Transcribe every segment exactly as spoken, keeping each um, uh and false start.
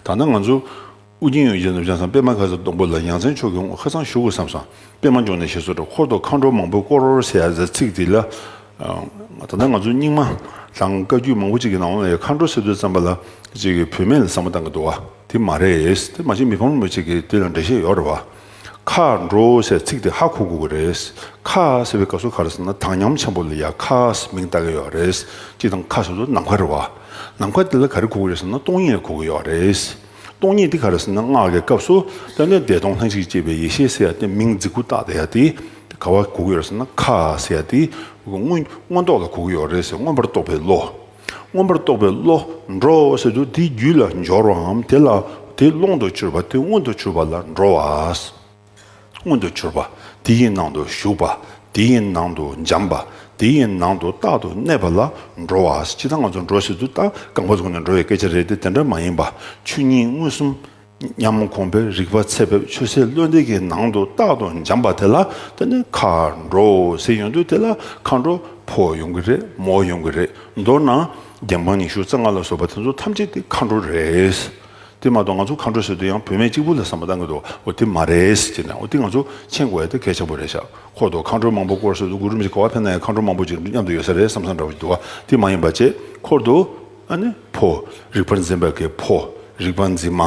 ད་ནི་ང་ཚོ་ཨུ་རྒྱན་ཡུལ་གྱི་ནུབ་བྱང་མཚམས། པདྨ་ག་ས་སྡོང་པོ་ལ། ཡ་མཚན་མཆོག་གི་དབང་ཁ་སང་ཞུ་དགོས་བསམ་སོང་། པདྨ་འབྱུང་གནས་ཞེས་སོགས་འཁོར་དུ་མཁའ་འགྲོ་མང་པོས་བསྐོར་ཟེར་ཡ་ཚིག་དེ་ལ། ཨ། ད་ལྟ་ང་ཚོ་རྙིང་མ་དང་བཀའ་བརྒྱུད་མང་པོ་ཅིག་གི་ནང་ལ་ཡང་མཁའ་འགྲོ་ཟེར་དུས་ཙམ་པ་ལ་ཅིག་གི་བུད་མེད་ལ་བསམ་བློ་བཏང་གི་འདུག་བ། དེ་མ་རེད། དེ་མ་གཞི་མི་ཕམ་རིན་པོ་ཆེ་གིས་དེ་ལ་འགྲེལ་བཤད་ཡོད་རེད་བ། མཁའ་འགྲོ་ཟེར་ཚིག་དེ་ཧ་གོ་དགོས་ཀྱི་རེད། མཁའ་ཟེར་བའི་སྐབས་སུ་ག་རེ་ཟེར་ན། དྭངས་ཉམས་ཆེན་པོ་ལ་ཡ་མཁའ་ཟེར་མིང་བཏགས་ཀྱི་ཡོད་རེད། སྤྱིར་བཏང་མཁའ་ཟེར་དུས་ནམ་མཁའ་རེད་བ། ནམ་མཁའ་དེ་ལ་ག་རེ་གོ་གི་རེད་ཟེར་ན། སྟོང་ཉིད་གོ་གི་ཡོད་རེད། སྟོང་ཉིད་དེ་ག་རེ་ཟེར་ན། སྔགས་ཀྱི་སྐབས་སུ་ད་ནི་བདེ་སྟོང་ལྷན་ཅིག་སྐྱེས་པའི་ཡེ་ཤེས་ཟེར་ཡ་དེ་མིང་རྫིག་པོ་བཏགས་བསྡད་ཡ་དེ་ག་བ་གོ་གི་ཡོད་རེད་ཟེར་ན། མཁའ་ཟེར་ཡ་དེ་མངོན་མངོན་རྟོགས་ལ་གོ་གི་ཡོད་རེད་ཟེར། མངོན་པར་རྟོགས་པའི་བློ། མངོན་པར་རྟོགས་པའི་བློ། འགྲོ་ཟེར་དུས་དེའི་རྒྱུད་ལ་འབྱོར་བའམ་དེ་ལ་དེ་ཀློང་དུ་གྱུར་པ། དེ་མངོན་དུ་གྱུར་པ་ལ་འགྲོ་བ། མངོན་དུ་གྱུར་པ། དེ་ཡི་ནང་དུ་ཞུགས་པ། དེ་ཡི་ནང་དུ་འབྱམས་པ། དེ་ཡི་ནང་དུ་རྟག་ཏུ་གནས་པ་ལ་འགྲོ་བ། སྤྱིར་བཏང་ང་ཚོ་འགྲོ་ཟེར་དུས་ད་རྐང་པ་བཙུགས་ནས་འགྲོ་བའི་སྐད་ཆ་རེད་དེ། དེ་འདྲ་མ་ཡིན་པ། ཆོས་ཉིད་མངོན་སུམ་ཉམས་གོང་འཕེལ། རིག་པ་ཚད་ཕེབས། ཆོས་ཟད་བློ་འདས་ཀྱི་ནང་དུ་རྟག་ཏུ་འབྱམས་པ་དེ་ལ་དེ་ནི་མཁའ་འགྲོ་ཟེར་ཡོང་དུས། དེ་ལ་མཁའ་འགྲོ་ཕོ་ཡོང་གི་རེད། མོ་ཡོང་གི་རེད། མདོར་ན་རྒྱལ་འབངས་ཉི་ཤུ་རྩ་ལྔ་ལ་སོགས་པ་དེ་ཚོ་ཐམས་ཅད་དེ་མཁའ་འགྲོ་རེད། དེ་མ་གཏོགས་ང་ཚོ་མཁའ་འགྲོ་ཟེར་དུས་ཡང་བུད་མེད་གཅིག་པུ་ལ་བསམ་བློ་བཏང་གི་འདུག་འོ་དེ་མ་རེད་ཟེར་ནས། འོ་དེ་ང་ཚོ་མཁྱེན་དགོས་ཡ་དེ་གལ་ཆེན་པོ་རེད་ཤག་འཁོར་དུ་མཁའ་འགྲོ་མང་པོས་བསྐོར་ཟེར་དུས། གུ་རུ་རིན་པོ་ཆེ་ག་བ་ཕེབས་ན་ཡང་མཁའ་འགྲོ་མང་པོ་ཅིག་མཉམ་དུ་ཡོད་ས་རེད་བསམ་བསམ་འདྲ་བོ་ཞིག་འདུག་བ། དེ་མ་ཡིན་པ་བྱས། འཁོར་དུ་ཨ་ནི་ཕོ། རིག་པ་འཛིན་པ་གི་ཕོ། རིག་པ་འཛིན་མ།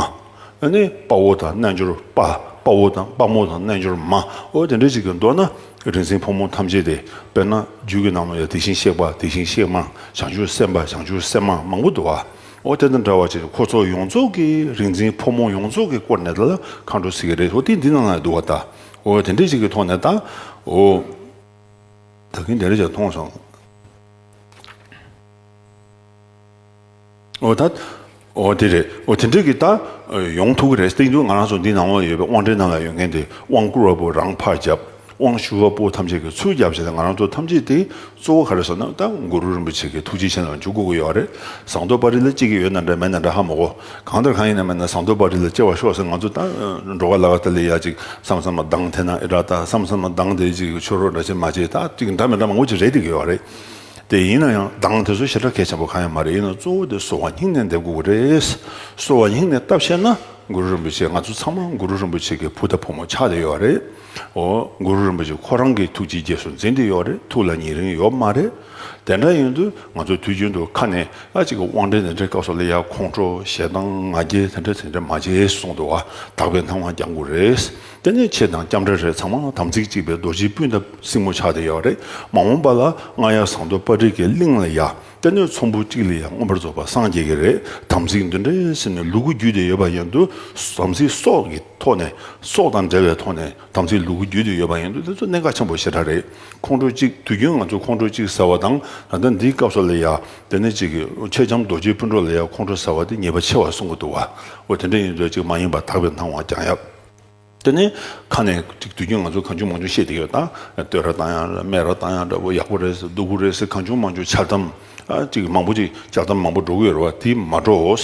ཨ་ནི་དཔའ་བོ་དང་རྣལ་འབྱོར་པ། དཔའ་བོ་དང་དཔའ་མོ་དང་རྣལ་འབྱོར་མ། འོ་དེ་འདྲ་ཅིག་གི། མདོར་ན་རིག་འཛིན་ཕོ་མོ་ཐམས་ཅད་དེ། དཔེར་ན་རྒྱུད་ཀྱི་ནང་ལ་ཡང་དེ་བཞིན་གཤེགས་པ། དེ་བཞིན་གཤེགས་མ། བྱང་ཆུབ་སེམས་དཔའ། བྱང་ཆུབ་སེམས་མ། མང་པོ་འདུག་བ། འོ་དེ་དང་འདྲ་བ་ཅིག་ཁོ་ཚོ་ཡོངས་རྫོགས་ཀྱི། རིག་འཛིན་ཕོ་མོ་ཡོངས་རྫོགས་ཀྱིས་བསྐོར་ནས་དེ་ལ་མཁའ་འགྲོ་ཟེར་གྱི་རེད། འོ་དེ་འདི་ནང་ལ་འདུག་བ། ད་འོ་དེ་འདྲ་ཅིག་གི་ཐོག་ནས་ད། འོ། ད་གིན་དེ་འདྲ་ཅིག་མཐོང་སོང་། འོ་ད། འོ་དེ་རེད། འོ་དེ་འདྲ་གི་ད་ཡོང་ཐུབ་ཀྱི་རེད་བསྟན་འདུག་ང་རང་ཚོ་འདི་ནང་ལ་ཡོད་པའི་དབང་གྲལ་ནང་ལ་ཡོད་མཁན་དེ། དབང་བསྐུར་བ་པོ་རང་ཕར་བརྒྱབ། དབང་ཞུ་བ་པོ་ཐམས་ཅད་ཀྱིས་ཚུར་བརྒྱབ་བྱས་ཏེ། ང་རང་ཚོ་ཐམས་ཅད་དེ་གཙོ་བོ་ག་རེ་ཟེར་ན། ད་གུ་རུ་རིན་པོ་ཆེ་གི་ཐུགས་རྗེ་ཆེན་ལ་འཇུག་དགོས་ཀྱི་ཡོད་རེད། ཟངས་མདོག་དཔལ་རི་ལ་སྐྱེ་གི་ཡོད་ན་འདྲ་མེད་ན་འདྲ་ཧ་མ་གོ། གང་ལྟར་གང་ཡིན་ན་མིན་ན་ཟངས་མདོག་དཔལ་རི་ལ་སྐྱེ་བར་ཤོག་ཟེར། ང་ཚོ་ད་འགྲོ་ག་ལ་ག་ད་ལས་ཡ་ཅིག་བསམ་བསམ་ལ་གདངས་འཐེན་ན་ཨེ་འདྲ། ད་བསམ་བསམ་ལ་གདངས་དེ་ཅིག་ཆོས་རོགས་འདྲ་ཅིག་མ་བྱེད། ད་ཅིག་འདྲ་མི་འདྲ་མང་པོ་ཅིག་རེད་བསྡད་ཀྱི་ཡོད་རེད། དེ་ཡིན་ན་ཡང་གདངས་དེ་ཚོ་ཞེ་དྲག་གལ་ཆེན་པོ་གང་ཡང་མ་རེད། ཡིན་ན་གཙོ་བོ་དེ་གསོལ་བ་སྙིང་ནས་འདེབས་དགོས་ཀྱི་རེད། གསོལ་བ་སྙིང་ནས་བཏབ་ཤེས་ན། གུ་རུ་རིན་པོ་ཆེ། ང་ཚོ་ཚང་མ་གུ་རུ་རིན་པོ་ཆེ་གི་བུ་དང་བུ་མོ་ཆགས་བསྡད་ཡོད་རེད། འོ། གུ་རུ་རིན་པོ་ཆེ་ཁོ་རང་གི་ཐུགས་ཀྱི་རྗེས་སུ་འཛིན་བསྡད་ཡོད་རེད། ཐུགས་ལ་ཉེ་རིང་ཡོད་མ་རེད། དེ་འདྲ་ཡིན་དུས་ང་ཚོ་དུས་རྒྱུན་དུ་ཁ་ནས་ཨ་ཅིག་གི་དབང་གྲལ་དེ་འདྲའི་སྐབས་སུ་ལ་ཡ་ཁོང་ཁྲོ་ཞེ་སྡང་ང་རྒྱལ་དེ་འདྲ་དེ་འདྲ་མ་བྱེད་གསུངས་འདུག་བ། དག་པའི་སྣང་བ་རྒྱག་དགོས་རེད། དེ་ནས་ཆེ་དང་ལྕམ་དྲལ་རེད། ཚང་མ་དམ་ཚིག་གཅིག་པའི་རྡོ་རྗེ་སྤུན་ཟླ་སྲིང་མོ་ཆགས་བསྡད་ཡོད་རེད། མ་འོངས་པ་ལ་རྔ་ཡབ་ཟངས་མདོག་དཔལ་རི་གི་གླིང་ལ་ཡ། དེ་ནས་ཚོམ་བུ་གཅིག་ལ་ཡང་མངོན་པར་རྫོགས་པར་སངས་རྒྱས་ཀྱི་རེད། དམ་ཚིག་འདི་འདྲ་ཟེར་ནས་ལུ་གུ་རྒྱུད་དེ་ཡོད་པ་ཡིན་དུས། དམ་ཚིག་སྲོག་གི་ཐོག་ནས། སྲོག་དང་འབྲེལ་བའི་ཐོག་ནས་དམ་ཚིག་ལུ་གུ་རྒྱུད་དེ་ཡོད་པ་ཡིན་དུས། དེ་ཚོ་གནད་འགག་ཆེན་པོ་ཞེ་དྲག་རེད། ཁོང་ཁྲོ་གཅིག་དུས་རྒྱུན་ང་ཚོ་ཁོང་ཁྲོ་གཅིག་ཟ་བ་དང་། ད་ལྟ་འདིའི་སྐབས་སུ་ལ་ཡ། དེ་ནས་གཅིག་གི་མཆེད་ལྕམ་རྡོ་རྗེ་སྤུན་གྲོགས་ལ་ཡ་ཁོང་ཁྲོ་ཟ་བ་དེ་ཉེས་པ་ཆེ་བ་གསུང་གི་འདུག་བ། འོ་དེ་འདྲ་ཡིན་དུས་གཅིག་མ་ཡིན་པ་དག་པའི་སྣང་བ་རྒྱག་ཡ། དེ་ནས་ཁ་ནས་ཅིག་དུས་རྒྱུན་ང་ཚོ་གང་བྱུང་མང་བྱུང་བཤད་བསྡད་ཀྱི་ཡོད། ད་བསྟོད་ར་བཏང་ཡ་ར། སྨད་ར་བཏང་ཡ་འདྲ་པོ། ཡག་པོ་རེད་ཟེར། སྡུག་པོ་རེད་ཟེར། གང་བྱུང་མང་བྱུང་འཆལ་གཏམ། ཨ། ཅིག་མང་པོ་ཅིག་འཆལ་གཏམ་མང་པོ་འགྲོ་གི་ཡོད་རེད་བ། དེ་མ་འགྲོ།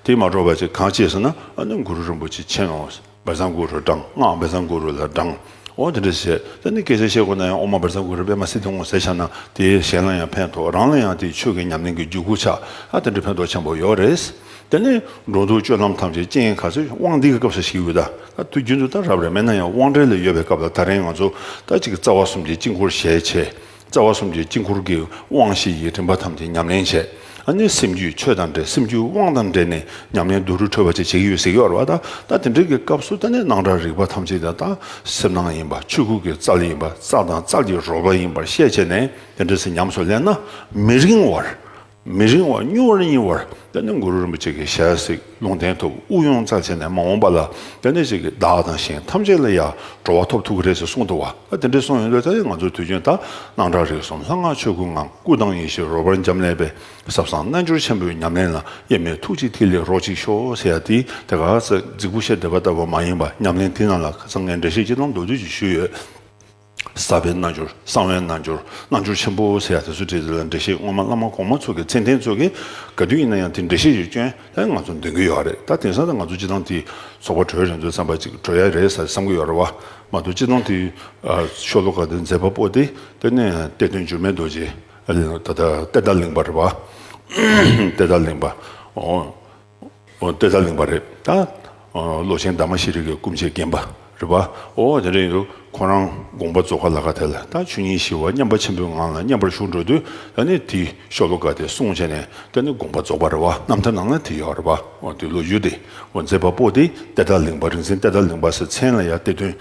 དེ་མ་འགྲོ་བ་ཅིག་གང་བྱེད་ཟེར་ན། ཨ་ནི་གུ་རུ་རིན་པོ་ཆེ་མཁྱེན་ནོ། བཛྲ་གུ་རུ་བགྲང་། སྔགས་བཛྲ་གུ་རུ་ལ་བགྲང་། འོ་དེ་འདྲ་བྱས། དེ་ནི་སྐད་ཆ་བཤད་དགོས་ན་ཡང་ཨོཾ་མ་བཛྲ་གུ་རུ་པདྨ་སིདྡྷི་ཧཱུྃ་ཟེར་བཞག་ན། དེ་གཞན་ལ་ཡང་ཕན་ཐོགས། རང་ལ་ཡང་དེ་ཆོས་ཀྱི་ཉམས་ལེན་གྱི་འཇུག་སྒོ་ཆགས། ཨ། དེ་འདྲ་ཕན་ཐོགས་ཆེན་པོ་ཡོད་རེད། དེ་ནས་འགྲོ་འདུག་སྤྱོད་ལམ་ཐམས་ཅད་རྐྱེན་ག་ཚོད། དབང་འདི་གི་སྐབས་སུ་ཞིག་ཡོད། ད་ད་དུས་རྒྱུན་དུ་ད་རབ་རེད། མེད་ན་ཡང་དབང་གྲལ་ལ་ཡོད་པའི་སྐབས་ལ། ད་རིང་ང་ཚོ་ད་ཅིག་རྩ་བ་གསུམ་གྱི་དཀྱིལ་འཁོར་ཞལ་ཕྱེ། རྩ་བ་གསུམ་གྱི་དཀྱིལ་འཁོར་གྱི་དབང་བཞི་ཡི་རིམ་པ་ཐམས་ཅད་ཉམས་ལེན་བྱས། ཨ་ནི་སེམས་རྒྱུད་ཆོས་དང་འབྲེལ། སེམས་རྒྱུད་དབང་དང་འབྲེལ་ནས་ཉམས་ལེན་རྡོ་རུག་འཕྲོད་པ་བཅས་བྱེད་ཀྱི་ཡོད་ཟེར་གྱི་ཡོད་རེད་བ། ད་ད་དེ་འདྲའི་གི་སྐབས་སུ་ད་ནི་སྣང་གྲགས་རིག་པ་ཐམས་ཅད་ད་ད་སེམས་སྣང་ཡིན་པ། ཆོས་སྐུ་གི་རྩལ་ཡིན་པ། རྩལ་དང་རྩལ་གྱི་རོལ་པ་ཡིན་པར་ཤེས་བྱས་ནས། དེ་འདྲ་ཟེར་ཉམས་སུ་ལེན་ན་མི་རིང་བར། མི་རིང་བ། མྱུར་བ་མྱུར་བ། དེ་ནི་གུ་རུ་རིན་པོ་ཆེ་གི་ཞལ་གཟིགས། ལུང་བསྟན་ཐོབ། དབུགས་དབྱུང་རྩལ་བྱས་ནས། མ་འོངས་པ་ལ་དེ་ནི་ཅིག་གི་བདག་དང་གཞན་ཐམས་ཅད་ལ་ཡང་གྲོལ་བ་ཐོབ་ཐུབ་ཀྱི་རེད་ཟེར་གསུངས་འདུག་བ། ད་དེ་འདྲ་གསུངས་ཡོང་དུས། ད་ང་ཚོ་དུས་རྒྱུན་ད་སྣང་གྲགས་རིག་གསུམ་ལྷ་སྔགས་ཆོས་སྐུའི་ངང་། སྐུ་དང་ཡེ་ཤེས་རོལ་པར་འབྱམས་ཀླས་པའི། ཟབ་གསང་རྣལ་འབྱོར་ཆེན་པོའི་ཉམས་ལེན་ལ། དབྱེར་མེད་ཐུགས་རྗེས་ཐིག་ལེར་རོ་གཅིག་ཤོག་ཟེར་ཡ་དེ། དེ་ག་ཚོད་རྫིག་པོ་བཤད་བསྡད་པ་ལྟ་བུ་མ་ཡིན་པ། ཉམས་ལེན་དེ་རྣམས་ལ་ཁ་སང་ངས་འགྲེལ་བཤད་སྤྱིར་བཏང་མདོར་བསྡུས་ཤིག་ཞུས་ཡོད། ཟབ་པའི་རྣལ་འབྱོར། གསང་བའི་རྣལ་འབྱོར། རྣལ་འབྱོར་ཆེན་པོ་ཟེར་ཡ་དེ་ཚོ་བྲིས་དེ་ལ་འགྲེལ་བཤད་སྔོན་མ་བླ་མ་གོང་མ་ཚོ་གི་མཚན་ལྡན་ཚོ་གིས་ག་དུས་ཡིན་ན་ཡང་དེ་འགྲེལ་བཤད་ཅིག་བསྐྱོན། ད་ང་ཚོ་འདོན་གྱི་ཡོད་རེད། ད་དེང་སང་ད་ང་ཚོ་སྤྱིར་བཏང་དེ་ཚོགས་པ་གྲོལ་རན་དུས་ཙམ་པ་ཅིག་གྲོལ་ཡ་རེད་ཟེར་བསམ་གྱི་ཡོད་རེད་བ། མ་གཏོགས་སྤྱིར་བཏང་དེ་ཤོ་ལོ་ཀ་དེ་མཛད་པ་པོ་དེ། དེ་ནས་གཏེར་སྟོན་འགྱུར་མེད་རྡོ་རྗེ། ད་ད་གཏེར་བདག་གླིང་པ་རེད་བ། གཏེར་བདག་གླིང་པ། འོ། འོ་ཏེ་ད་གླིང་པ་རེད་ད། ཨ་ལོ་ཆེན་དྷརྨ་ཤྲཱི་གི་སྐུ་མཆེད་རྒན་པ་རེད་པ། འོ་དེ་འདྲ་ཡིན་དུས་ཁོ་རང་དགོངས་པ་རྫོགས་ཁ་ལ་ཁ་དེ་ལ་ད་ཆོས་ཉིད་ཞི་བ་མཉམ་པ་ཆེན་པོའི་ངང་ལ་མཉམ་པར་བཞུགས་འགྲོ་དུས་ད་ནི་དེའི་ཤོ་ལོ་ཀ་དེ་གསུངས་བྱས་ནས་ད་ནི་དགོངས་པ་རྫོགས་པ་རེད་པ། རྣམ་ཐར་ནང་ལ་དེ་ཡོད་རེད་པ། འོ་དེ་ལོ་རྒྱུས་དེ་འོ་མཛད་པ་པོ་དེ་ཏེ་ད་གླིང་པ། རིག་འཛིན་ཏེ་ད་གླིང་པ་ཟེར་མཚན་ལ་ཡང་ཏེ་དོན་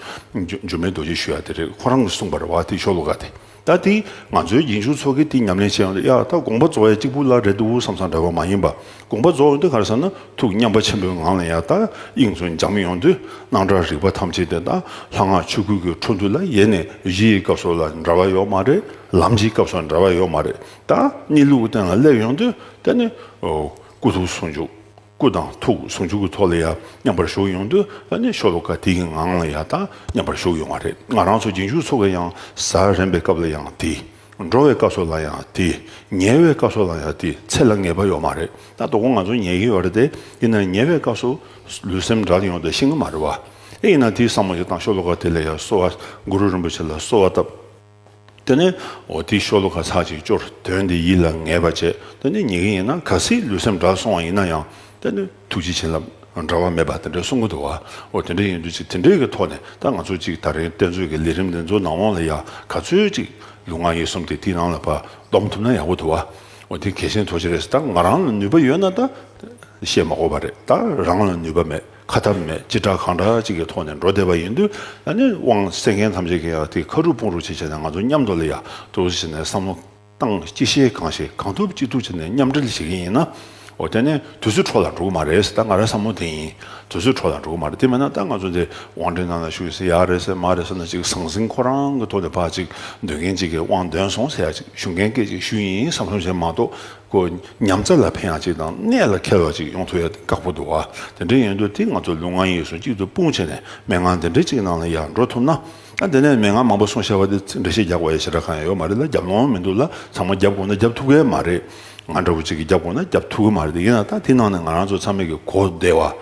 འགྱུར་མེད་རྡོ་རྗེ་ཞུ་ཡ་དེ་རེད། ཁོ་རང་གིས་གསུངས་པ་རེད་པ། དེའི་ཤོ་ལོ་ཀ་དེ། ད་དེ་ང་ཚོའི་རྗེས་འཇུག་ཚོ་གིས་དེ་ཉམས་ལེན་བྱས་ཡོང་དུས་ཡ་ད་དགོངས་པ་རྫོགས་ཡ་གཅིག་པུ་ལ་རེད་འདུག་བསམ་བསམ་འདྲ་བ་མ་ཡིན་པ། དགོངས་པ་རྫོགས་ཡོང་དུས་ག་རེ་ཟེར་ན་ཐུགས་མཉམ་པ་ཆེན་པོའི་ངང་ལ་ཡ་ད་དབྱིངས་སུ་འབྱམས་ཡོང་དུས་སྣང་གྲགས་རིག་པ་ཐམས་ཅད་དེ་ད་ལྷ་སྔགས་ཆོས་སྐུ་གི་འཕྲོ་འདུ་ལ་ཡེ་ནས་གཞི་ཡི་སྐབས་སུ་ལ་འབྲལ་བ་ཡོད་མ་རེད། ལམ་གྱི་སྐབས་སུ་འབྲལ་བ་ཡོད་མ་རེད། ད་གནས་ལུགས་སྟེང་ལ་སླེབས་ཡོང་དུས་ད་ནི་ཨོ་སྐུ་ཐུགས་ཟུང་འཇུག་སྐུ་དང་ཐུགས་ཟུང་འཇུག་གི་ཐོག་ལ་ཡང་མཉམ་པར་བཞུགས་ཡོང་དུས་ཨ་ནི་ཤོ་ལོ་ཀ་དེ་གི་ངང་ལ་ཡང་ད་མཉམ་པར་བཞུགས་ཡོང་བ་རེད། ང་རང་ཚོ་རྗེས་འཇུག་ཚོ་གི་ཡང་ཟ་རན་པའི་སྐབས་ལ་ཡང་དེ། འགྲོ་བའི་སྐབས་སུ་ལ་ཡང་དེ། ཉལ་བའི་སྐབས་སུ་ལ་ཡང་དེ། ཚེ་ལ་ངེས་པ་ཡོད་མ་རེད། ད་དོ་དགོང་ང་ཚོ་ཉལ་གི་ཡོད་རེད་དེ། ཡིན་ན་ཉལ་བའི་སྐབས་སུ་ལུས་སེམས་འབྲལ་ཡོང་དུས་ཤེས་ཀྱི་མ་རེད་བ། ཨེ་ཡིན་ན་དེའི་བསམ་བློ་ཞིག་བཏང་། ཤོ་ལོ་ཀ་དེ་ལ་ཡང་གསོལ་བ། གུ་རུ་རིན་པོ་ཆེ་ལ་གསོལ་བ་བཏབ། དེ་ནས་འོ་དེའི་ཤོ་ལོ་ཀ་ཚར་གཅིག་སྐྱོར། དོན་དེ་ཡིད་ལ་ངེས་པ་བྱས། དེ་ནས་ཉལ་གི་ཡིན་ན་གལ་སྲིད་ལུས་སེམས་འབྲལ་སོང་བ་ཡིན་ན་ཡང་དེ་ནས་ཐུགས་རྗེ་བྱིན་རླབས་འབྲལ་བ་མེད་པ་དེ་འདྲ་གསུང་གི་འདུག་བ། འོ་དེ་འདྲ་ཡིན་དུས་ཅིག་དེ་འདྲའི་གི་ཐོག་ནས་ད་ང་ཚོ་ཅིག་ད་རིང་གཏེར་མཛོད་ཀྱི་ལས་རིམ་འདི་ཚོ་ནང་ལོགས་ལ་ཡང་ག་ཚོད་ཅིག་ལུས་ངག་ཡིད་གསུམ་དེ་དེའི་ནང་ལ་ཕར་སྡོམ་ཐུབ་ན་ཡག་པོ་འདུག་བ། འོ་དེ་གལ་ཆེན་ཐག་ཆོད་རེད། ད་ང་རང་ལ་ནུས་པ་ཡོད་ན་ད་བཤད་མ་དགོས་པ་རེད། ད་རང་ལ་ནུས་པ་མེད། ཁ་ཐབས་མེད། ཅི་དྲག་གང་དྲག་ཅིག་གི་ཐོག་ནས་འགྲོ་བསྡད་པ་ཡིན་དུས་ཨ་ནི་དབང་གསན་མཁན་ཐམས་ཅད་ཀྱིས་ཡང་དེ་ཁ་རུབ་དཔུང་རུབ་བྱེད་བྱས་ནས་ང་ཚོ་མཉམ་དུ་ལ་ཡ་འདུག་སེ་བྱས་ནས་བསམ་བློ་བཏང་། ཅི་ཤེས་གང་ཤེས་གང་ཐུབ་ཅི་ཐུབ་བྱས་ནས་མཉམ་འབྲེལ་བྱེད་ཀྱི་ཡིན་ན། འོ་དེ་ནས་དུས་ཚོད་འཕྲོ་བརླག་འགྲོ་གི་མ་རེད། ད་ང་རའི་བསམ་བློ་དེ་ཡིན། དུས་ཚོད་འཕྲོ་བརླག་འགྲོ་གི་མ་རེད། དེ་མིན་ན་ད་ང་ཚོ་འདི་དབང་འབྲེལ་ནང་ལ་ཞུགས་ཟེར་ཡག་རེད་ཟེར་མ་རེད་ཟེར་ན་ཅིག་ཟང་ཟིང་ཁོ་རང་གི་ཐོག་ནས་ཕར་ཅིག་འདོན་མཁན་ཅིག་གིས་དབང་འདོན་སོང་ཟེར་ཡག་ཅིག་ཞུ་མཁན་སྐད་ཅིག་ཞུ་ཡིན་བསམ་བསམ་བྱས་མ་གཏོགས། ཁོ་ཉམས་རྩ་ལ་ཕན་ཡག་ཅིག་དང་གནད་ལ་འཁེལ་བ་ཅིག་ཡོང་ཐུབ་ཡ་དེ་ཁག་པོ་འདུག་བ། དེ་འདྲ་ཡིན་དུས་དེ་ང་ཚོ་ལུས་ངག་ཡིད་གསུམ་གཅིག་ཏུ་སྤུངས་བྱས་ནས་མན་ངག་འདི་འདྲ་ཅིག་ནང་ལ་ཡར་འགྲོ་ཐུབ་ན། ཨ་དེ་ནས་མན་ངག་མང་པོ་གསུངས་བཞག་པ་དེ་འགྲེལ་བཤད་རྒྱག་དགོས་ཡ་ཞེ་དྲག་གང་ཡང་ཡོད་མ་རེད་ལ། རྒྱབ་ལོང་མི་འདུག་ལ། ཚང་མ་རྒྱབ་དགོས་ན་རྒྱབ་ཐུབ་ཀྱི་མ་རེད། ང་འདྲ་བོ་ཅིག་གིས་རྒྱབ་དགོས་ན་རྒྱབ་ཐུབ་ཀྱི་མ་རེད། དེ་ཡིན་ན་ད་དེ་ནང་ནས་ང་རང་ཚོ་ཚང་མས་ཀྱི་གོ་བདེ་བ།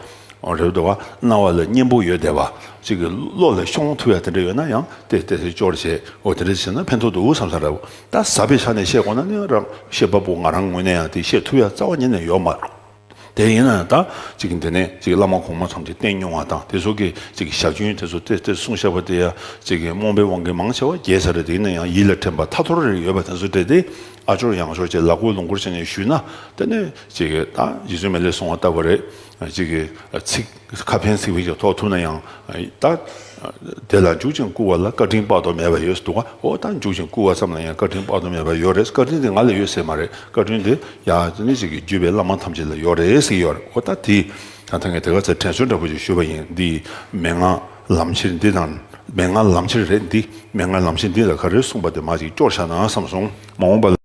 འོ་རེད་འདུག་བ། རྣ་བ་ལ་སྙན་པོ་ཡོད་བསྡད་པ། གཅིག་གི་བློ་ལ་ཤོང་ཐུབ་ཡ་དེ་འདྲ་ཡོད་ན་ཡང་དེ་དེ་སེ་སྐྱོར་བྱས། འོ་དེ་འདྲ་བྱས་ན་ཕན་ཐོགས་འདུག་བསམ་ས་རེད། ད་ཟབ་པའི་ཆ་ནས་བཤད་དགོས་ན་ནི་རང་བཤད་པ་པོ་ང་རང་ངོས་ནས་ཡང་དེ་བཤད་ཐུབ་ཡ་རྩ་བ་ཉིད་ནས་ཡོད་མ་རེད། དེ་ཡིན་ན་ཡང་ད་གཅིག་གི་འདི་ནས་གཅིག་བླ་མ་གོང་མ་ཐམས་ཅད་བསྟེན་མྱོང་བ་དང་དེ་ཚོ་གི་གཅིག་ཞབས་ཞུ་དེ་ཚོ་དེ་དེ་གསུངས་བཞག་པ་དེ་ཡ་གཅིག་གི་རྨོངས་པའི་དབང་གིས་མང་ཆེ་བ་རྒྱས་ས་རེད། དེ་ཡིན་ན་ཡང་ཡིད་ལ་དྲན་པ་ཐ་ཐོར་རེ་ཡོད་པ་དེ་ཚོ་སྤྲད་དེ་ཨ་ཅོར་ཡང་ཅོར་བྱས་ལག་འཁོར་ལུང་འཁོར་བྱས་ནས་ཞུས་ན་དེ་ནས་གཅིག་གི་ད་རྗེ་བཙུན་མི་ལས་གསུངས་པ་ལྟ་བུ་རེད། གཅིག་གི་ཚིག་ཁ་ཕན་ཚིག་ཕན་ཞིག་ཐོགས་ཐུབ་ན་ཡང་ད། དེ་ལ་འཇུག་ཅིང་བསྐུལ་བ་ལ་བཀའ་དྲིན་དཔག་ཏུ་མེད་པ་ཡོད་ཟེར་འདུག་ག་འོ་ད་འཇུག་ཅིང་བསྐུལ་བ་ཙམ་ལ་ཡང་བཀའ་དྲིན་དཔག་ཏུ་མེད་པ་ཡོད་རེད། བཀའ་དྲིན་དེ་ང་ལ་ཡོད་ཟེར་མ་རེད། བཀའ་དྲིན་དེ་ཡ་ནི་ཅིག་གི་བརྒྱུད་པའི་བླ་མ་ཐམས་ཅད་ལ་ཡོད་རེད་ཟེར་ཡོད་རེད། འོ་ད་དེ་ད་ལྟ་ངས་དེ་ག་ཚོད་དྲན་གསོ་འདྲ་པོ་ཞིག་ཞུས་པ་ཡིན། འདི་མན་ངག་ལམ་ཁྱེར་འདི་དང་མན་ངག་ལམ་ཁྱེར་རེད། འདི་མན་ངག་ལམ་ཁྱེར་འདི་ལ་ག་རེ་གསུངས་པ་དེ་མ་ཅིག་སྐྱོར་བཞག་ན་བསམ་སོང་། མ་འོངས་པ་ལ།